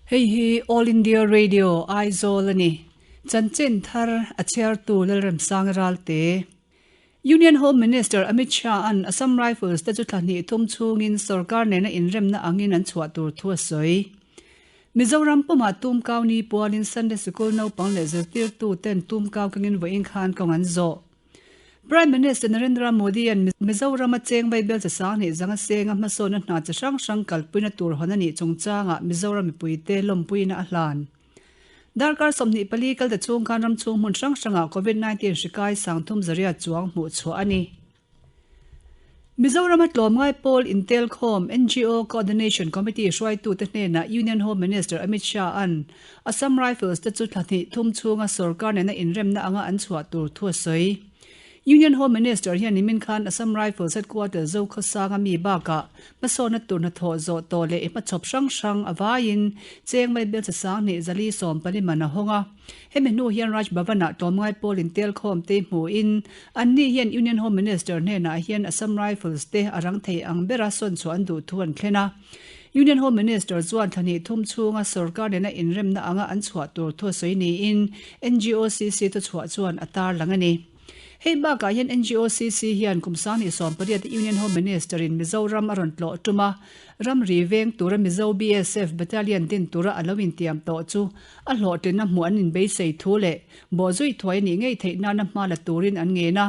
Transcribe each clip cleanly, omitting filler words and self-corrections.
Hei hi All India Radio, Aizawl a ni. Chanchin thar a chhiartu Lalremsanga Ralte. Union Home Minister Amit Shah-a'n Assam Rifles te chu thla hnih thum chhungin sorkar nena inremna angin an chhuah tur thu a sawi. Mizoram pumah tumkau ni pualin Sunday Sikul naupang leh zirtirtu ten tumkau kengin vawiin khan kawng an zawh. Prime Minister Narendra Modi-a'n Mizorama cheng Vaibel chi sanghnih zanga senga hmasawnna hna chi hrang hrang kalpuina tur hawn a nih chungchangah Mizoram mipuite lawmpuina a hlan. Darkar 24 kalte chhung khan ram chhung hmun hrang hrangah Covid 19 hri kai sangthum zariat chuang hmuh chhuah a ni. Mizorama tlawmngai pawl intelkhawm ngo Coordination Committee hruaitute hnenah Union Home Minister Amit Shah-a'n Assam Rifles te chu thla hnih thum chhunga sorkar nena inremna anga an chhuah tur thu a sawi. Union Home Minister hian nimin khan Assam Rifles Headquarters Zokhawsanga mi bakah hmasawnna tur hnathawh zawh tawh leh i hmachhawp hrang hrang a vaiin cheng mai bel chasang hnih zali 14 man a hawng a. Hemi hnu hian Raj Bhavan-ah tlawmngai pawl intelkhawm te hmuhin anni hian Union Home Minister hnenah hian Assam Rifles te a rang thei ang bera sawn chhuah an duh thu an thlen a. Union Home Minister chuan thla hnih thum chhunga sorkar nena inremna anga an chhuah tur thu a sawi niin NGOCC thuchhuah chuan a tarlang a ni. Hei bakah hian NGOCC hian kum 2018 Union Home Minister-in Mizoram a rawn tlawh tum a, ramri veng tura Mizo BSF Battalion din tura a lo intiam tawh chu a hlawhtlinna hmuh an inbeisei thu leh bawhzui thuai a nih ngei theih nana hma la turin an ngen a.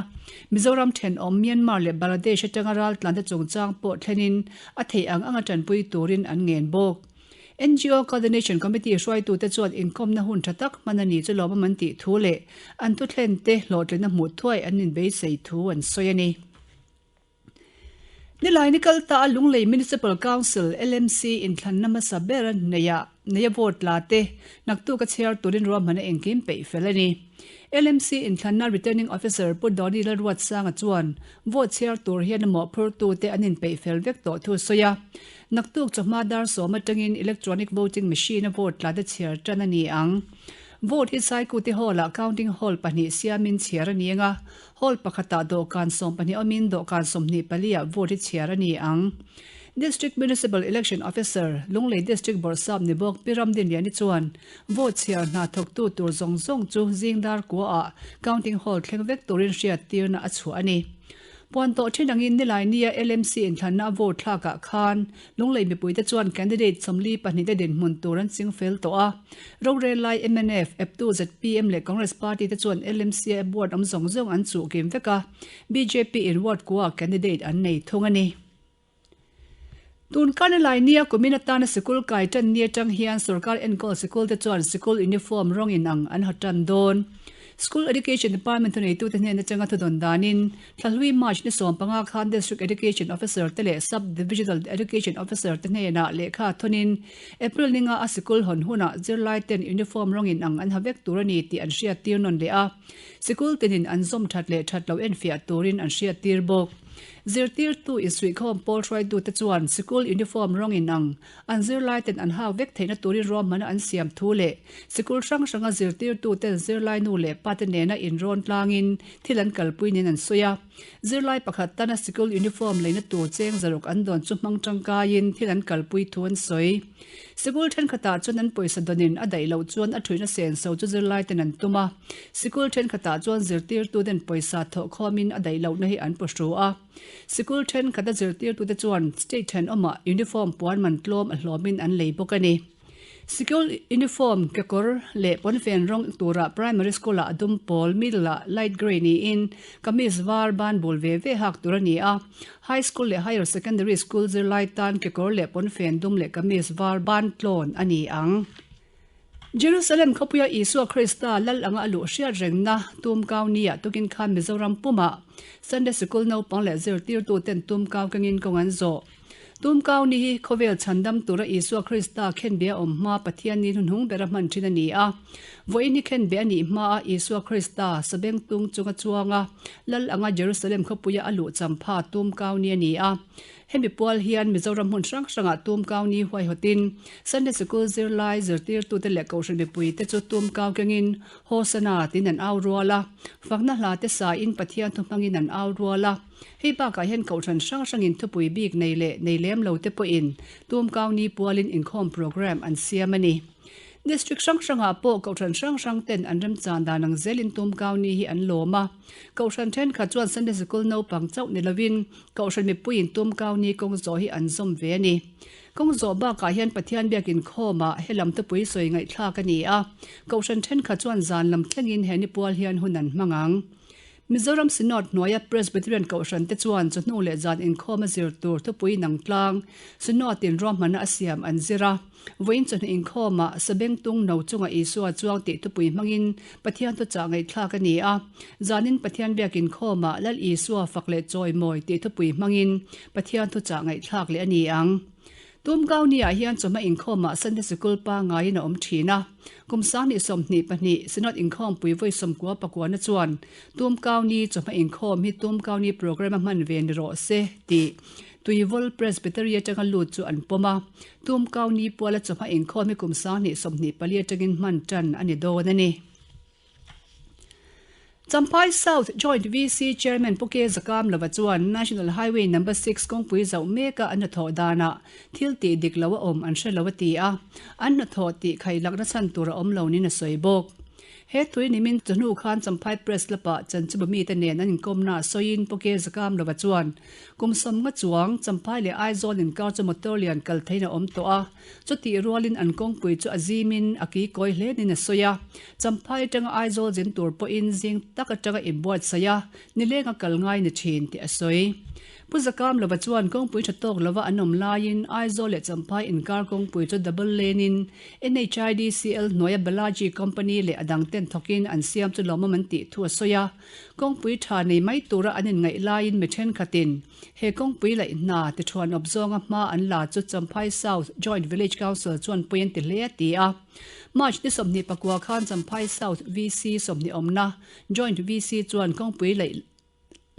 Mizoram thenawm Myanmar leh Bangladesh atanga raltlante chungchang pawh thlenin a theih ang anga tanpui turin an ngen bawk. NGO Coordination Committee hruaitute chuan inkawmna hun tha tak hman a ni chu lawmawm an tih thu leh an thuthlente hlawhtlinna hmuh thuai an inbeisei thu an sawi a ni. Nilai ni kal ta a Lunglei Municipal Council, LMC, inthlanna hmasa ber neia neia vote la te naktuk a chhiar turin ruahmanna engkim peih fel a ni. LMC inthlanna Returning Officer Pu Donny Lalruatsanga chuan vote chhiar tur hian a mawhphurtute an inpeih fel vek tawh thu a sawi a. Naktuk chawhma dar sawm atangin Electronic Voting Machine a vote tla te chhiar tan a ni ang. Vote hi Saikuti Hall-ah Counting Hall pahnih siamin chhiar a ni ang a, Hall pakhatah dawhkan 12 awmin dawhkan 24 ah vote hi chhiar a ni ang. District Municipal Election Officer, Lunglei District Bawrhsap ni bawk Pi Ramdinliani chuan vote chhiar hna thawktu tur zawng zawng chu zing dar kuaah Counting Hall thleng vek turin hriattirna a chhuah a ni. Puan tawh thin angin nilai nia LMC inthlanna a vote thlakah khan Lunglei mipuite chuan candidate 42 te dinhmun tur an ching fel tawh a. Rorel lai mnf, eptu zpm leh Congress party te chuan LMC a ward awm zawng zawng an chuh kim vek a, bjp in ward kuaah candidate an nei thung a ni. Tun kar nilai nia kumin atana sikul kai tan ni atang hian sorkar enkawl sikul te chuan sikul uniform rawng inang an ha tan dawn. School Education Department thuneitute hnen atanga thudawn danin Thlahlui March ni 15 khan District Education Officer te leh Sub Divisional Education Officer te hnenah lehkha thawnin April ninga a sikul hawn hunah zirlai ten uniform rawng inang an ha vek tur a ni tih an hriattir nawn leh a, sikul tinin an zawm that leh that lo enfiah turin an hriattir bawk. Zirtirtu insuihkhawm pawl hruaitute chuan sikul uniform rawng inang an zirlai ten an hak vek theihna turin ruahmanna an siam thu leh sikul hrang hranga zirtirtuten zirlai nu leh pate nena inrawn tlangin thil an kalpui niin an sawi a. Zirlai pakhat tana sikul uniform leina tur cheng zaruk an dawn chu hmang tangkaiin thil an kalpui thu an sawi. Sikul thenkhatah chuan an pawisa dawnin a daih loh chuan a thuihna senso chu zirlai ten an tum a. Sikul thenkhatah chuan zirtirtuten pawisa thawhkhawmin a daih lohna hi an pawhru a. Sikul thenkhat a zirtirtute chuan state thenawmah uniform puan man tlawm a hlawmin an lei bawk a ni. Sikul uniform, kekawr leh pawnfen rawng turah primary school-ah a dum pawl, middle-ah light grey niin kamis var ban bul ve ve hak tur a ni a. High school leh higher secondary school zirlai tan kekawr leh pawnfen dum leh kamis var ban tlawn a ni ang. Jerusalem khawpuia Isua Krista lal anga a luh hriat rengna tumkau nia tukin khan Mizoram pumah Sunday Sikul naupang leh zirtirtuten tumkau kengin kawng an zawh. Tumkau ni hi khawvel chhandam tura Isua Krista khenbia awm hma Pathian ni hnuhnung bera hman thin a ni a. Vawiin hi khenbeh a nih hmaa Isua Krista sabengtung chunga chuanga Lal anga Jerusalem khawpuia a luh champha tumkau ni a ni a. Hemi pual hian Mizoram hmun hrang hrangah tumkau ni huaihawtin Sunday Sikul zirlai zirtirtute leh Kohhran mipuite chu tumkau kengin Hosana tiin an au rual a, fakna hla te sain Pathian thu hmangin an au rual a. Hei bakah hian Kohhran hrang hrangin thupui bik nei leh nei lem lo te pawhin tumkau ni pualin inkhawm programme an siam a ni. District hrang hrangah pawh Kohhran hrang hrang ten an remchan dan ang zelin tumkau ni hi an lawm a. Kohhran thenkhat chuan Sunday Sikul naupang chauh ni lovin Kohhran mipuiin tumkau ni kawng zawh hi an zawm ve a ni. Kawng zawh bakah hian Pathian biakin khawmah he lam thupui sawi ngaihthlak a ni a. Kohhran thenkhat chuan zan lam thlengin he ni pual hian hun an hmang ang. Mizoram Synod hnuaia Presbyterian Kohhran te chuan chawhnu leh zan inkhawm a zir tur thupui nang tlang Synod in ruahmanna a siam an zir a. Vawiin chawhnu inkhawmah Sabengtung no chunga Isua chuang tih thupui hmangin Pathian thuchah ngaihthlak a ni a. Zanin Pathian biak inkhawmah Lal Isua fak leh chawimawi tih thupui hmangin Pathian thuchah ngaihthlak leh a ni ang. Tumkau ni-ah hian chawhma inkhawmah Sunday Sikul pangaiin a awm thin a. Kum 2022 Synod inkhawmpui vawi 90 pakuana chuan Tumkau ni chawhma inkhawm hi Tumkau ni programme a hman ve ni rawh se tih Tuivawl Presbytery atanga lut chu an pawm a. Tumkau ni puala chawhma inkhawm hi kum 2024 atangin hman tan a ni dawn a ni. Champhai South Joint VC Chairman Pu Ke Zakam Lova chuan National Highway Number 6 kawngpui zauh meka an hnathawh danah thil tih dik lo a awm an hre lo a ti a, an hnathawh tih khailakna chhan tur a awm lo niin a sawi bawk. He tui nimin chawhnu khan Champhai Press Club-ah Chanchubha mite nen an inkawmna sawiin Pu Ke Zakam Lova chuan kum 50 chuang Champhai leh Aizawl inkar chu motor lian kal theiin a awm tawh a, Chutih rualin an kawngpui chu a zimin a kikawi hle niin a sawi a. Champhai atanga Aizawl zin tur pawhin zing tak atanga inbuatsaih a, nileng a kal ngai ni thin tih a sawi. Pu Zakam lova chuan kawngpui tha tawk lova an awm laiin Aizawl leh Champhai inkar kawngpui chu double lane in NHIDCL hnuaia Balaji Company leh a dangten thawkin an siam chu lawmawm an tih thu a sawi a. Kawngpui tha nei mai tura an inngaih laiin mi thenkhatin He kawngpui laih hna ti thuan awp zawnga hma an la chu Champhai South Joint Village Council chuan pui an ti hle a ti a. March ni 29 khan Champhai South VC 20 awmna Joint VC chuan kawngpui laih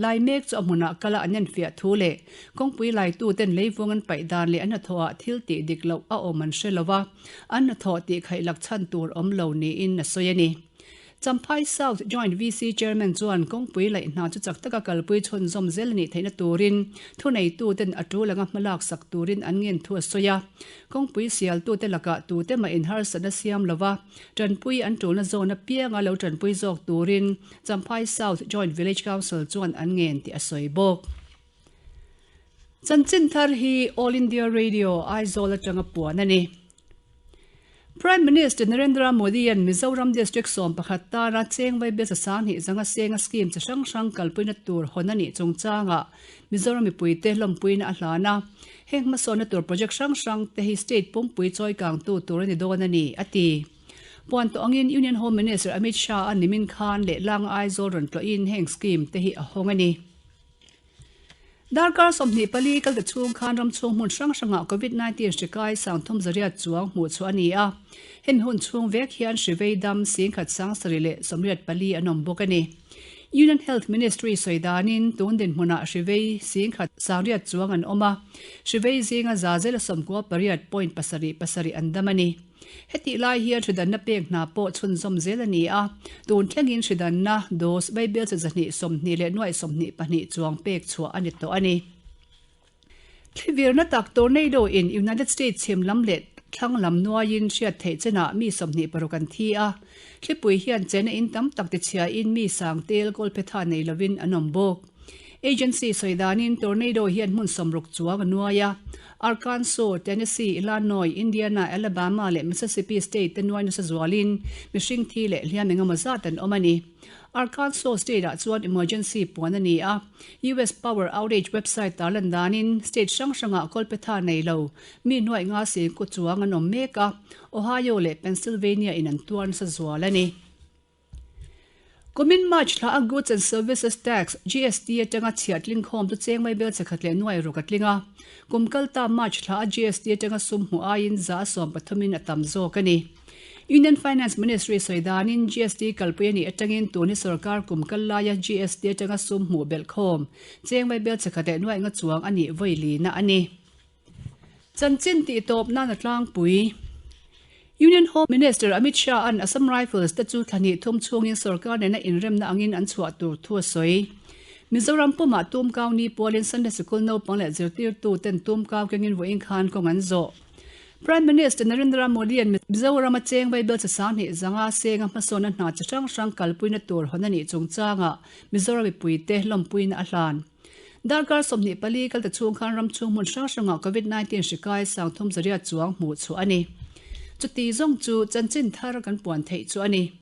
lai mek chu a hmunah kala an enfiah thu leh kawngpui laituten leivung an paih dan leh an hnathawhah thil tih dik loh a awm an hre lo a, an hnathawh tih khaihlak chhan tur awm lo niin a sawi a ni. Champhai South Joint VC Chairman chuan kawngpui laih hna chu chak taka kalpui chhunzawm zel a nih theihna turin thuneituten a tul anga hmalak sak turin an ngen thu a sawi a. Kawngpui sialtute lakah tute mah inharsatna siam lova tanpui an tulna zawn apianga lo tanpui zawk turin Champhai South Joint Village Council chuan an ngen tih a sawi bawk. Chanchin thar hi All India Radio Aizawl atanga puan a ni. Prime Minister Narendra Modi-a'n Mizoram District 11 tana cheng vaibel sasang hnih zanga senga scheme chi hrang hrang kalpuina tur hawn a nih chungchangah Mizoram mipuite hlawmpuina a hlan a. Heng hmasawnna tur project hrang hrang te hi state pumpui chawikangtu tur a ni dawn a ni, a ti. Puan tawh angin Union Home Minister Amit Shah-a nimin khan lehlang Aizawl rawn tlawhin heng scheme te hi a hawng a ni. Darkar 24 kal ta chhung khan ram chhung hmun hrang hrangah Covid 19 hri kai 300 chuang hmuh chhuah a ni a. Hemi hun chhung vek hian hri vei dam 1,784 an awm bawk a ni. Union Health Ministry sawi danin tun dinhmunah hri vei 1,100 chuang an awm a, hri vei zinga za zela 98.77 an dam a ni. Hetih lai hian hridanna pek hna pawh chhunzawm zel a ni a, tun thlengin hridanna dose vaibel chi 220 22 chuang pek chhuah a ni tawh a ni. Thlivirna tak tornado in United States chhim lam leh thlang lam nuaiin hriat theih chenah mi 26 an thi a, thlipui hian chena in tam tak tichhiain mi sang tel kawlphetha nei lovin an awm bawk. Agency sawi danin tornado hian hmun 60 chuang a nuai a, Arkansas, Tennessee, Illinois, Indiana, Alabama leh Mississippi state te nuai nasa zualin mihring thi leh hliam engemaw zat an awm a ni. Arkansas state ah chuan emergency puan a ni a, US power outage website tarlan danin state hrang hrangah kawlphetha nei lo mi nuaih nga singkaw chuang an awm mek a, Ohio leh Pennsylvania in an tuar nasa zual a ni. Kumin March thla a Goods and Services Tax, GST, atanga chhiah tling khawm chu cheng mai bel chhe khat leh nuai ruk a tling a. Kum kal ta March thla a GST atanga sum hmuh aiin 130% in a tam zawk a ni. Union Finance Ministry sawi danin GST kalpui a nih atangin tun hi sorkar kum kal laia GST atanga sum hmuh belh khawm cheng vaibel chakhat leh nuaih nga chuang a nih vawi lina a ni. Chanchin tih tawp nan a tlangpui. Union Home Minister Amit Shah an Assam Rifles te chu thla hnih thum chhungin sorkar nena inremna angin an chhuah tur thu a sawi. Mizoram pumah tumkau ni pualin Sunday Sikul naupang leh zirtirtu ten tumkau kengin vawiin khan kawng an zawh. Prime Minister Narendra Modi an Mizoram a cheng Bible chi sanghnih zanga senga hmasawnna hna chi hrang hrang kalpuina tur hawn a nih chungchangah Mizoram mipuite lawmpuina a hlan. Darkar 24 kalta chhung khan ram chhung hmun hrang hrangah Covid 19 hri kai sangthum zariat chuang hmuh chhuah a ni. Chuti zawng chu chanchin thar kan puan theih chu a ni.